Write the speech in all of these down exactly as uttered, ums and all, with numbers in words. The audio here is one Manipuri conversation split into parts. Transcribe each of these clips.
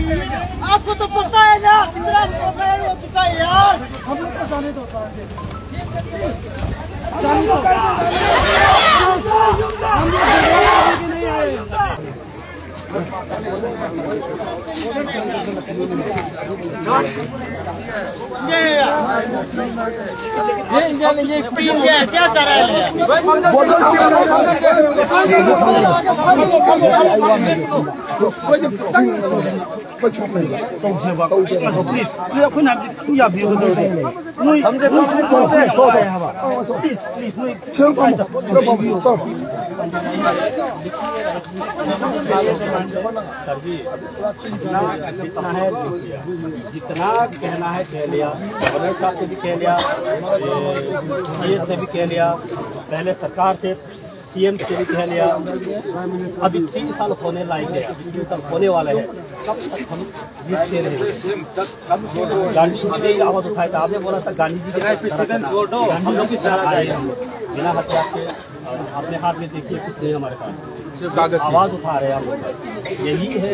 आपको तो पता है ना, कितना धोखा हो चुका है यार। हम लोग को जाने दो, जाने दो। जाने दो। हम लोग झगड़ा करने के नहीं आए। ये, ये, ये, ये क्या कर रहा है? सर जी, जितना कहना है कह लिया, गवर्नर साहब से भी कह लिया, सीएस से भी कह लिया, पहले सरकार से सीएम से भी कह लिया। अभी तीन साल होने लायक है, अभी तीन साल होने वाले हैं, कब तक हम जीतते रहेंगे? गांधी जी ने ही आवाज उठाया था, आपने बोला था गांधी जी के तरह करना। गांधी जी की तरह आए हम लोग, बिना हथियार के। और अपने हाथ में देखिए कुछ नहीं हमारे पास, सिर्फ कागज। आवाज उठा रहे हैं हम लोग। यही है।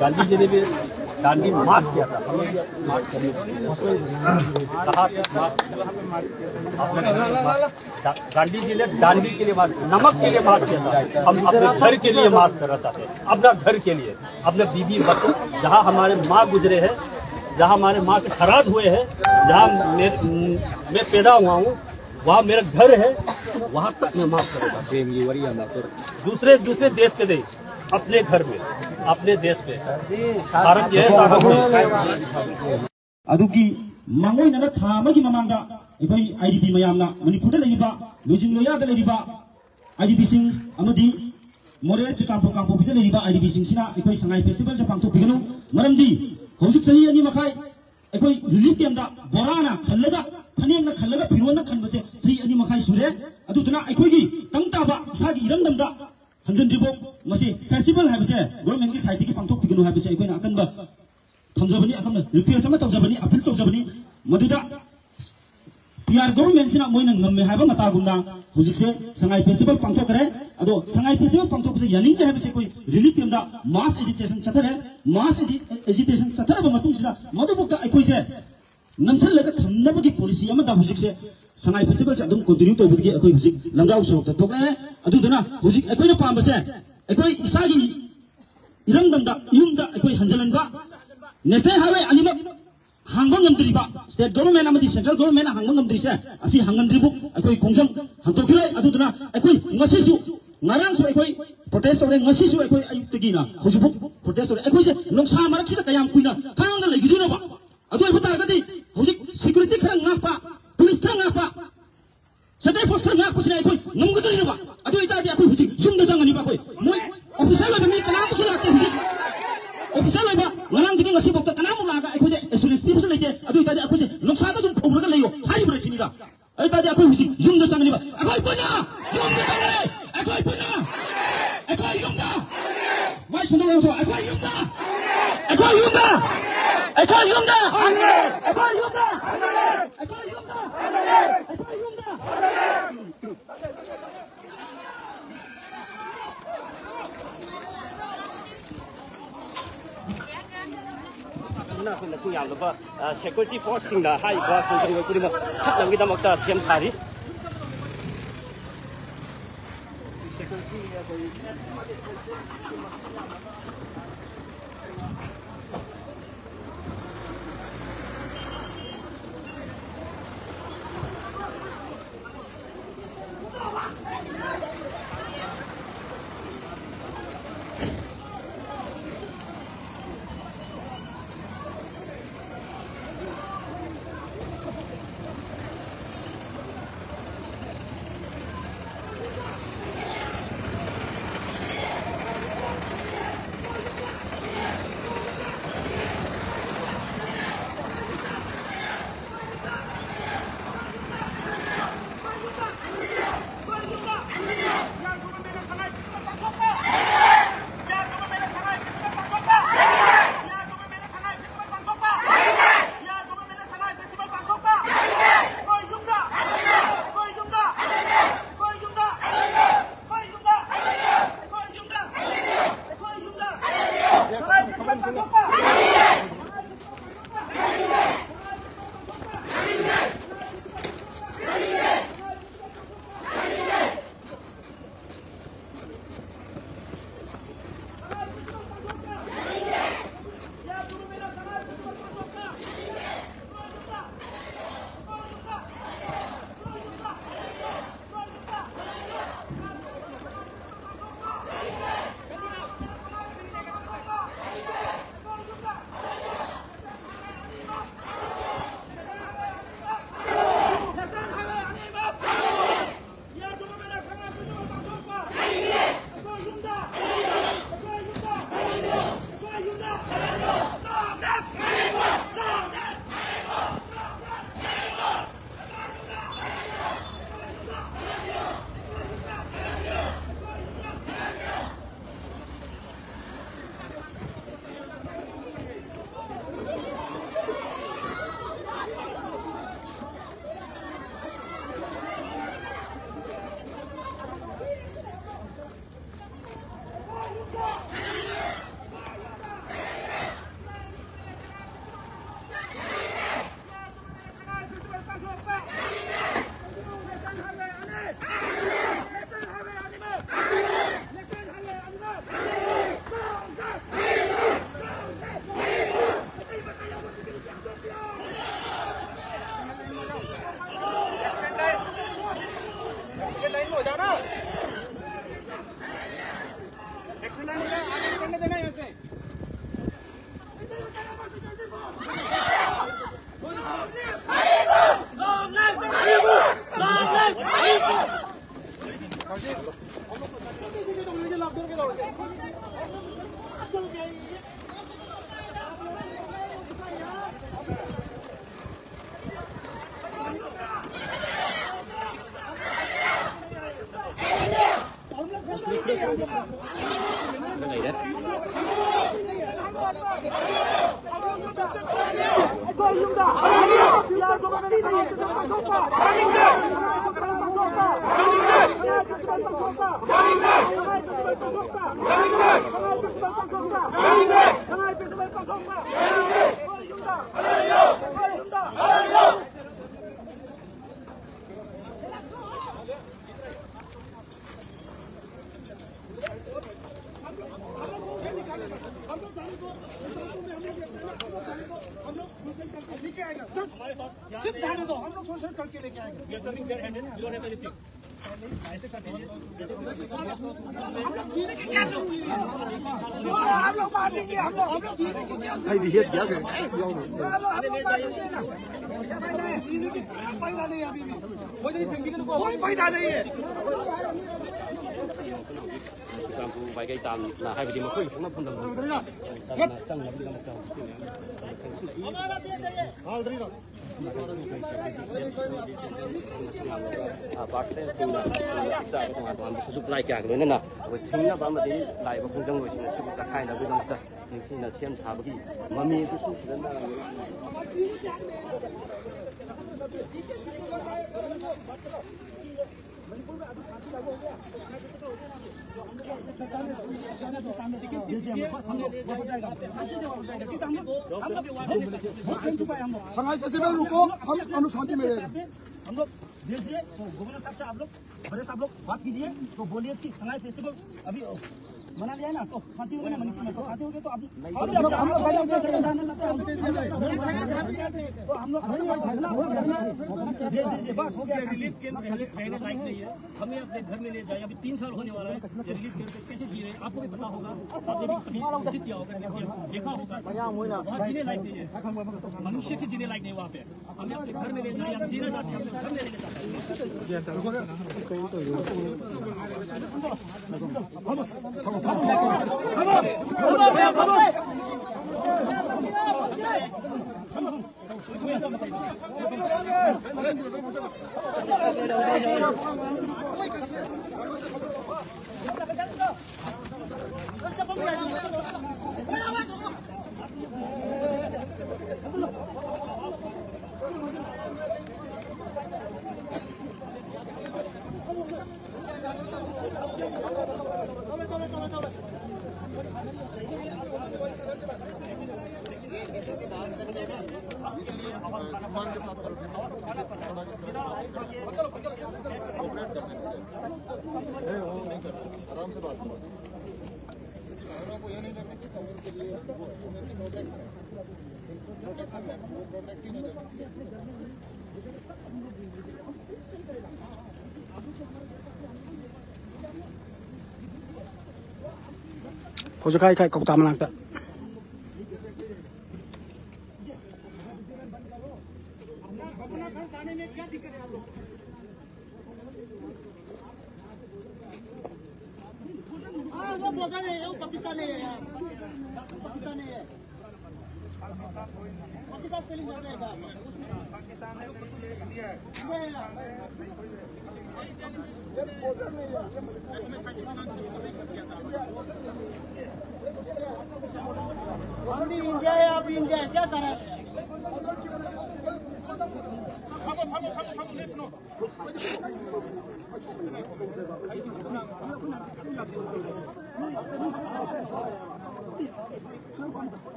गांधी जी ने भी डांडी मार्च किया था, हम लोग भी मार्च करने के लिए कहा था, मार्च। आपने गा-, गांधी जी ने डांडी के लिए मार्च, नमक के लिए मार्च किया था। हम अपने घर के लिए मार्च करना चाहते हैं, अपना घर के लिए, अपने बीबी बच्चों, जहाँ हमारे माँ गुजरे हैं, जहाँ हमारे माँ के श्राद्ध हुए हैं, जहाँ मेरे, मैं पैदा हुआ हूँ, वहाँ मेरा घर है, वहाँ तक मैं मार्च करूँगा। दूसरे, दूसरे देश के नहीं, अपने घर में, अपने देश में। भारत यह साहब है। ꯑꯗꯨꯒꯤ ꯃꯥꯡꯑꯣꯏꯅꯅ ꯊꯥ ꯑꯃꯒꯤ ꯃꯃꯥꯡꯗ ꯑꯩꯈꯣꯏ ꯑꯥꯏ ꯗꯤ ꯄꯤ ꯃꯌꯥꯝꯅ, ꯃꯅꯤꯄꯨꯔꯗ ꯂꯩꯔꯤꯕ, ꯂꯨꯏꯖꯤꯡ ꯂꯣꯌꯥꯗ ꯂꯩꯔꯤꯕ ꯑꯥꯏ ꯗꯤ ꯄꯤꯁꯤꯡ ꯑꯃꯗꯤ ꯃꯣꯔꯦ, ꯆꯨꯔꯆꯥꯟꯄꯨꯔ, ꯀꯥꯡꯄꯣꯛꯄꯤꯗ ꯂꯩꯔꯤꯕ ꯑꯥꯏ ꯗꯤ ꯄꯤꯁꯤꯡꯁꯤꯅ ꯑꯩꯈꯣꯏ ꯁꯉꯥꯏ ꯐꯦꯁꯇꯤꯚꯦꯜꯁꯦ ꯄꯥꯡꯊꯣꯛꯄꯤꯒꯅꯨ꯫ ꯃꯔꯝꯗꯤ ꯍꯧꯖꯤꯛ ꯆꯍꯤ ꯑꯅꯤ ꯃꯈꯥꯏ ꯑꯩꯈꯣꯏ ꯔꯤꯂꯤꯐ ꯀꯦꯝꯞꯇ ꯕꯣꯔꯥꯅ ꯈꯜꯂꯒ, ꯐꯅꯦꯛꯅ ꯈꯜꯂꯒ, ꯐꯤꯔꯣꯟꯅ ꯈꯟꯕꯁꯦ ꯆꯍꯤ ꯑꯅꯤ ꯃꯈꯥꯏ ꯁꯨꯔꯦ꯫ ꯑꯗꯨꯗꯨꯅ ꯑꯩꯈꯣꯏꯒꯤ ꯇꯪ ꯇꯥꯕ ꯏꯁꯥꯒꯤ ꯏꯔꯝꯗꯝꯗ ꯍꯟꯖꯤꯟꯗ꯭ꯔꯤꯐꯥꯎ ꯃꯁꯤ ꯐꯦꯁꯇꯤꯚꯦꯜ ꯍꯥꯏꯕꯁꯦ ꯒꯣꯔꯃꯦꯟꯒꯤ ꯁꯥꯏꯠꯇꯒꯤ ꯄꯥꯡꯊꯣꯛꯄꯤꯒꯅꯨ ꯍꯥꯏꯕꯁꯦ ꯑꯩꯈꯣꯏꯅ ꯑꯀꯟꯕ ꯊꯝꯖꯕꯅꯤ, ꯑꯀꯟꯕ ꯔꯤꯀ꯭ꯋꯦꯁ ꯑꯃ ꯇꯧꯖꯕꯅꯤ, ꯑꯄꯤꯜ ꯇꯧꯖꯕꯅꯤ꯫ ꯃꯗꯨꯗ ꯄꯤ ꯑꯥꯔ ꯒꯣꯚꯔꯟꯃꯦꯟꯠꯁꯤꯅ ꯃꯣꯏꯅ ꯉꯝꯃꯦ ꯍꯥꯏꯕ ꯃꯇꯥꯒꯨꯝꯅ ꯍꯧꯖꯤꯛꯁꯦ ꯁꯉꯥꯏ ꯐꯦꯁꯇꯤꯚꯦꯜ ꯄꯥꯡꯊꯣꯛꯈ꯭ꯔꯦ꯫ ꯑꯗꯣ ꯁꯉꯥꯏ ꯐꯦꯁꯇꯤꯚꯦꯜ ꯄꯥꯡꯊꯣꯛꯄꯁꯦ ꯌꯥꯅꯤꯡꯗꯦ ꯍꯥꯏꯕꯁꯦ ꯑꯩꯈꯣꯏ ꯔꯤꯂꯤꯐ ꯀꯦꯝꯞꯇ ꯃꯥꯁ ꯑꯦꯖꯤꯇꯦꯁꯟ ꯆꯠꯊꯔꯦ꯫ ꯃꯥꯁ ꯑꯦꯖꯤꯇꯦꯁꯟ ꯆꯠꯊꯔꯕ ꯃꯇꯨꯡꯁꯤꯗ ꯃꯗꯨꯐꯥꯎꯗ ꯑꯩꯈꯣꯏꯁꯦ ꯅꯝꯁꯤꯜꯂꯒ ꯊꯝꯅꯕꯒꯤ ꯄꯣꯂꯤꯁꯤ ꯑꯃꯗ ꯍꯧꯖꯤꯛꯁꯦ ꯁꯉꯥꯏ ꯐꯦꯁꯇꯤꯚꯦꯜꯁꯦ ꯑꯗꯨꯝ ꯀꯟꯇꯤꯅ꯭ꯌꯨ ꯇꯧꯕꯗꯒꯤ ꯑꯩꯈꯣꯏ ꯍꯧꯖꯤꯛ ꯂꯝꯖꯥꯎ ꯁꯣꯔꯣꯛꯇ ꯊꯣꯛꯂꯛꯑꯦ꯫ ꯑꯗꯨꯗꯨꯅ ꯍꯧꯖꯤꯛ ꯑꯩꯈꯣꯏꯅ ꯄꯥꯝꯕꯁꯦ ꯑꯩꯈꯣꯏ ꯏꯁꯥꯒꯤ ꯏꯔꯝꯗꯝꯗ, ꯌꯨꯝꯗ ꯑꯩꯈꯣꯏ ꯍꯟꯖꯤꯜꯍꯟꯕ, ꯅꯦꯁꯅꯦꯜ ꯍꯥꯏꯋꯦ ꯑꯅꯤꯃꯛ ꯍꯥꯡꯕ ꯉꯝꯗ꯭ꯔꯤꯕ, ꯁ꯭ꯇꯦꯠ ꯒꯣꯚꯔꯟꯃꯦꯟꯠ ꯑꯃꯗꯤ ꯁꯦꯟꯇ꯭ꯔꯦꯜ ꯒꯣꯚꯔꯟꯃꯦꯟꯠꯅ ꯍꯥꯡꯕ ꯉꯝꯗ꯭ꯔꯤꯁꯦ, ꯑꯁꯤ ꯍꯥꯡꯍꯟꯗ꯭ꯔꯤꯕꯨꯛ ꯑꯩꯈꯣꯏ ꯈꯣꯡꯖꯪ ꯍꯟꯗꯣꯛꯈꯤꯔꯣꯏ꯫ ꯑꯗꯨꯗꯨꯅ ꯑꯩꯈꯣꯏ ꯉꯁꯤꯁꯨ, ꯉꯔꯥꯡꯁꯨ ꯑꯩꯈꯣꯏ ꯄ꯭ꯔꯣꯇꯦꯁ ꯇꯧꯔꯦ, ꯉꯁꯤꯁꯨ ꯑꯩꯈꯣꯏ ꯑꯌꯨꯛꯇꯒꯤꯅ ꯍꯧꯖꯤꯛꯐꯥꯎ ꯄ꯭ꯔꯣꯇꯦꯁ ꯇꯧꯔꯦ꯫ ꯑꯩꯈꯣꯏꯁꯦ ꯅꯨꯡꯁꯥ ꯃꯔꯛꯁꯤꯗ ꯀꯌꯥꯝ ꯀꯨꯏꯅ ꯈꯥꯡꯉꯒ ꯂꯩꯈꯤꯗꯣꯏꯅꯣꯕ? ꯑꯗꯨ ꯑꯣꯏꯕ ꯇꯥꯔꯒꯗꯤ ꯍꯧꯖꯤꯛ ꯁꯦꯀ꯭ꯌꯨꯔꯤꯇꯤ ꯈꯔ ꯉꯥꯛꯄ, ꯄꯨꯂꯤꯁ ꯈꯔ ꯉꯥꯛꯄ, ꯁꯦꯟꯇ꯭ꯔꯦꯜ ꯐꯣꯔꯁ ꯈꯔ ꯉꯥꯛꯄꯁꯤꯅ ꯑꯩꯈꯣꯏ ꯉꯝꯒꯗꯣꯔꯤꯕ? ꯑꯗꯨ ꯑꯣꯏꯇꯥꯔꯗꯤ ꯑꯩꯈꯣꯏ ꯍꯧꯖꯤꯛ ꯌꯨꯝꯗ ꯆꯪꯒꯅꯤꯕ꯫ ꯑꯩꯈꯣꯏ ꯃꯣꯏ ꯑꯣꯐꯤꯁꯤꯌꯦꯜ ꯑꯣꯏꯕ ꯃꯤ ꯀꯅꯥꯝꯇꯁꯨ ꯂꯥꯛꯇꯦ ꯍꯧꯖꯤꯛ꯫ ꯑꯣꯐꯤꯁꯤꯌꯦꯜ ꯑꯣꯏꯕ ꯉꯔꯥꯡꯗꯒꯤ ꯉꯁꯤꯐꯥꯎꯗ ꯀꯅꯥꯝ ꯂꯥꯛꯑꯒ ꯑꯩꯈꯣꯏꯗ ꯑꯦꯁꯨꯔꯦꯟꯁ ꯄꯤꯕꯁꯨ ꯂꯩꯇꯦ꯫ ꯑꯗꯨ ꯑꯣꯏꯇꯥꯔꯗꯤ ꯑꯩꯈꯣꯏꯁꯦ ꯅꯨꯡꯁꯥꯗ ꯑꯗꯨꯝ ꯐꯧꯔꯒ ꯂꯩꯌꯣ ꯍꯥꯏꯔꯤꯕ꯭ꯔꯥ ꯁꯤꯅꯤꯗ꯫ ꯑꯗꯨ ꯑꯣꯏꯇꯥꯔꯗꯤ ꯑꯩꯈꯣꯏ ꯍꯧꯖꯤꯛ ꯌꯨꯝꯗ ꯆꯪꯒꯅꯤꯕ꯫ ꯑꯩꯈꯣꯏ ꯄꯨꯟꯅ ꯌꯨꯝꯗ ꯆꯪꯒꯅꯤ꯫ ꯑꯩꯈꯣꯏ ꯄꯨꯟꯅ, ꯑꯩꯈꯣꯏ ꯌꯨꯝꯗ꯫ ꯃꯥꯏ ꯁꯣꯝꯗ ꯂꯧꯊꯣꯛ꯫ ꯑꯩꯈꯣꯏ ꯌꯨꯝꯗ, ꯑꯩꯈꯣꯏ ꯌꯨꯝꯗ, ꯑꯩꯈꯣꯏ ꯌꯨꯝꯗ, ꯑꯩꯈꯣꯏ ꯌꯨꯝꯗ, ꯑꯩꯈꯣꯏ ꯌꯨꯝꯗ꯫ ꯑꯗꯨꯅ ꯑꯩꯈꯣꯏ ꯃꯁꯤꯡ ꯌꯥꯝꯂꯕ, ꯑ, ꯁꯦꯀ꯭ꯌꯨꯔꯤꯇꯤ ꯐꯣꯔꯁꯁꯤꯡꯅ ꯍꯥꯏꯔꯤꯕ ꯈꯣꯡꯖꯪ ꯈꯨꯗꯤꯡꯃꯛ ꯊꯠꯅꯕꯒꯤꯗꯃꯛꯇ ꯁꯦꯝ ꯁꯥꯔꯤ꯫ सिर्फ जाने दो, हम लोग सोशल करके लेके आएंगे। हम लोग जीने की क्या जरूरत है? जो आप लोग मार देंगे, हम लोग, हम लोग जीने की क्या जरूरत है? भाई, देखिए, क्या करें? क्या करें? जो आप लोग, हम लोग मार देंगे ना, क्या फायदा है? जीने की कोई फायदा नहीं है अभी भी। वो नहीं, कोई फायदा नहीं है। ꯆꯨꯔꯆꯥꯟꯄꯨꯔ ꯋꯥꯏꯒꯩ ꯇꯥꯝꯅ ꯍꯥꯏꯕꯗꯤ ꯃꯈꯣꯏꯒꯤ ꯄꯣꯛꯅꯐꯝ ꯂꯝꯗꯝ ꯆꯪꯅꯕꯒꯤꯗꯃꯛꯇ ꯍꯧꯖꯤꯛ ꯃꯌꯥꯝ ꯄꯥꯔꯇꯤꯁꯤꯡꯅ ꯆꯥꯕ ꯇꯣꯉꯥꯟ ꯇꯣꯉꯥꯟꯕ ꯈꯨꯠꯁꯨ ꯈꯨꯠꯂꯥꯏ ꯀꯌꯥꯒ ꯂꯣꯏꯅꯅ ꯑꯩꯈꯣꯏ ꯊꯤꯡꯅꯕ ꯑꯃꯗꯤ ꯂꯥꯛꯏꯕ ꯈꯣꯡꯖꯪꯂꯣꯏꯁꯤꯡ ꯑꯁꯤꯕꯨ ꯇꯛꯈꯥꯏꯅꯕꯒꯤꯗꯃꯛꯇ ꯅꯤꯡꯊꯤꯅ ꯁꯦꯝ ꯁꯥꯕꯒꯤ ꯃꯃꯤ ꯑꯗꯨꯁꯨ ꯐꯖꯅ संघाई फेस्टिवल रुको, हम, हम लोग शांति में रहेगा। हम लोग भेज दिए, तो गवर्नर साहब से आप लोग, बड़े साहब लोग बात कीजिए, तो बोलिए कि संघाई फेस्टिवल अभी मना लिया है ना, तो शांति हो गया ना मणिपुर में, तो शांति हो गया, तो आप हम लोग, हम लोग, तो हम लोग भेज दीजिए, बस हो गया। रिलीफ कैंप रहने लायक नहीं है। हमें अपने घर में ले जाए, अभी तीन साल होने वाला है, ये रिलीफ कैंप पे कैसे जी रहे हैं, आपको भी पता होगा, आपने भी कभी विजिट किया होगा, देखा होगा, वहाँ जीने लायक नहीं है, मनुष्य की जीने लायक नहीं वहाँ पे। हमें अपने घर में ले जाए, हम जीना चाहते हैं, अपने घर में लेके जाते हैं। सम्मान के साथ करो, ठीक है? इसे थोड़ा इस तरह से बात करो। कोऑपरेट करने के लिए। नहीं, वो नहीं कर रहा। आराम से बात करो। दोनों को ये नहीं करना कि खबर के लिए वो, वो करके कोऑपरेट करें। कोऑपरेट करना है, वो कोऑपरेट ही नहीं करना। ꯍꯧꯖꯤꯛ ꯀꯥꯏ ꯀꯥꯏ ꯀꯧꯇꯥ ꯃꯅꯥꯛꯇ꯫ हाँ, वो बॉर्डर है, वो पाकिस्तान है यार। पाकिस्तान है। पाकिस्तान स्पेलिंग कर देगा। हम भी इंडिया है, आप भी इंडिया है, क्या करें?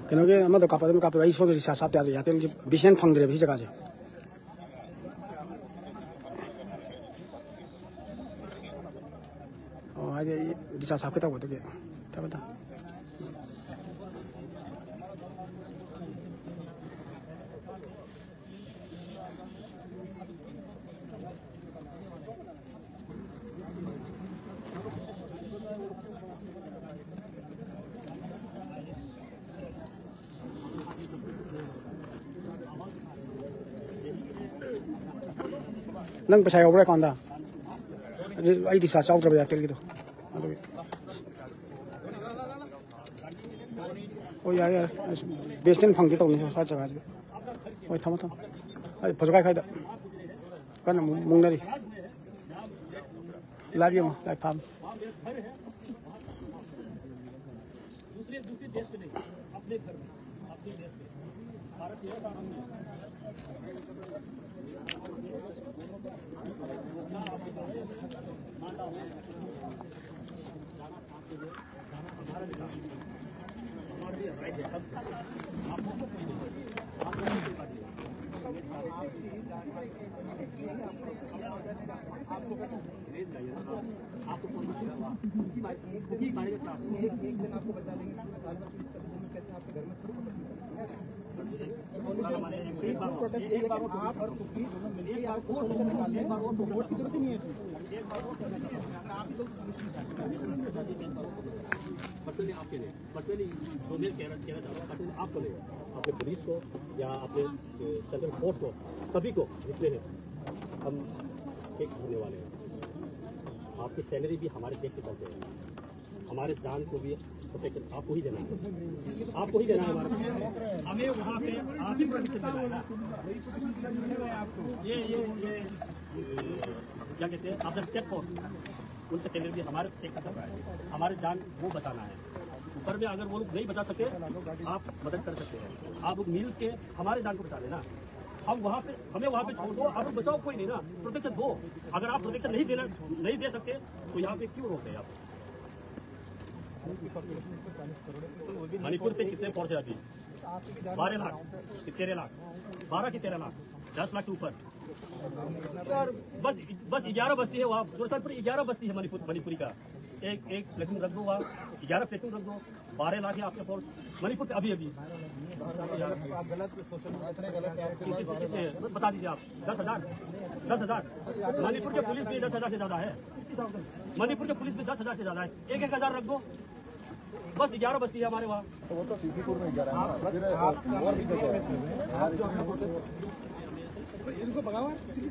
ꯀꯩꯅꯣꯒꯤ ꯑꯃꯗꯣ ꯀꯥꯞꯄ ꯑꯗꯨꯝ ꯀꯥꯞꯄꯤꯔꯣ꯫ ꯑꯩ ꯁꯣꯝꯗ ꯔꯤꯆꯥꯔꯖ ꯍꯥꯞꯇ ꯌꯥꯗ꯭ꯔꯦ꯫ ꯏꯌꯥꯔꯇꯦꯜꯒꯤ ꯕꯤ ꯑꯦꯁ ꯑꯦꯟ ꯑꯦꯜ ꯐꯪꯗ꯭ꯔꯦꯕ ꯁꯤ ꯖꯒꯥꯁꯦ꯫ ꯑꯣ, ꯍꯥꯏꯗꯤ ꯑꯩ ꯔꯤꯆꯥꯔꯖ ꯍꯥꯞꯀꯦ ꯇꯧꯕ ꯑꯗꯨꯒꯤ꯫ ꯊꯝꯃꯦ, ꯊꯝꯃꯦ꯫ ꯅꯪ ꯄꯩꯁꯥ ꯌꯥꯎꯕ꯭ꯔꯥ ꯑꯦꯀꯥꯎꯟꯗ? ꯑꯗꯨ ꯑꯩ ꯔꯤꯆꯥꯔꯖ ꯌꯥꯎꯗ꯭ꯔꯕ ꯑꯦꯌꯥꯔꯇꯦꯜꯒꯤꯗꯣ꯫ ꯑꯗꯨꯒꯤ꯫ ꯑꯣ, ꯌꯥꯔꯦ, ꯌꯥꯔꯦ꯫ ꯑꯁ, ꯕꯤ ꯑꯦꯁ ꯑꯦꯟ ꯑꯦꯜ ꯐꯪꯒꯦ ꯇꯧꯅꯤ ꯁ꯭ꯋꯥꯏ ꯖꯒꯥꯁꯤꯗ꯫ ꯍꯣꯏ, ꯊꯝꯃꯣ, ꯊꯝꯃꯣ꯫ ꯑꯩ ꯐꯖꯀꯥꯏ ꯈꯥꯏꯗ ꯀꯟꯅ ꯃꯨꯛ-, ꯃꯨꯛꯅꯔꯤ꯫ ꯂꯥꯏꯚ ꯌꯦꯡꯉꯣ, ꯂꯥꯏꯚ ꯐꯥꯝ꯫ आपको कौन बचाएगा? आपको कौन बचाएगा? क्योंकि भाई, क्योंकि भाई का एक, एक दिन आपको बचा लेंगे, पूरे साल भर की कैसे आपके घर में प्रोटेस्ट, ये है कि आप और कुकी दोनों मिलकर आपको सॉल्यूशन निकाल लें। वोट की जरूरत ही नहीं है इसमें। आप ही लोग पर्सनली आपके लिए, पर्सनली जो मैं कहना, कहना चाह रहा हूँ, पर्सनली आपको नहीं, अपने पुलिस को या अपने सेंट्रल फोर्स को, सभी को, जितने हैं, हम एक होने वाले हैं। आपकी सैलरी भी हमारे देश से चलते हैं, हमारे जान को भी प्रोटेक्शन आपको ही देना है, आपको ही देना है हमारा। हमें वहाँ पे आप ही प्रोटेक्शन देना है ना। ये ये ये क्या कहते हैं, आपका स्टेप फोर्स, उनका सैलरी भी हमारे टैक्स से चल रहा है, हमारे जान वो बचाना है। ऊपर में अगर वो लोग नहीं बचा सकते, आप मदद कर सकते हैं, आप लोग मिल के हमारे जान को बचा लेना। हम वहाँ पे, हमें वहाँ पे छोड़ दो, आप लोग बचाओ, कोई नहीं ना, प्रोटेक्शन दो। अगर आप प्रोटेक्शन नहीं देना, नहीं दे सकते, तो यहाँ पे क्यों रोक रहे हैं आप? मणिपुर पे कितने फोर्स है अभी? बारह लाख कि तेरह लाख, बारह कि तेरह लाख, दस लाख के ऊपर। यार, बस बस ग्यारह बस्ती है वहाँ, चुरचनपुर ग्यारह बस्ती है मणिपुर, मणिपुरी का। एक एक प्लेटून रख दो वहाँ, ग्यारह प्लेटून रख दो, बारह लाख है आपके फोर्स मणिपुर पे अभी अभी। आप गलत सोशल मीडिया कितने कितने हैं? बता दीजिए आप। दस हजार, दस हजार। मणिपुर के पुलिस भी दस हजार से ज्यादा है, मणिपुर के पुलिस भी दस हजार से ज्यादा है। एक एक हजार रख दो, बस ग्यारह बस्ती है हमारे वहाँ। तो वो तो सीसीपुर में ग्यारह है ना, फिर और भी जगह है। इनको भगाओ, किसी की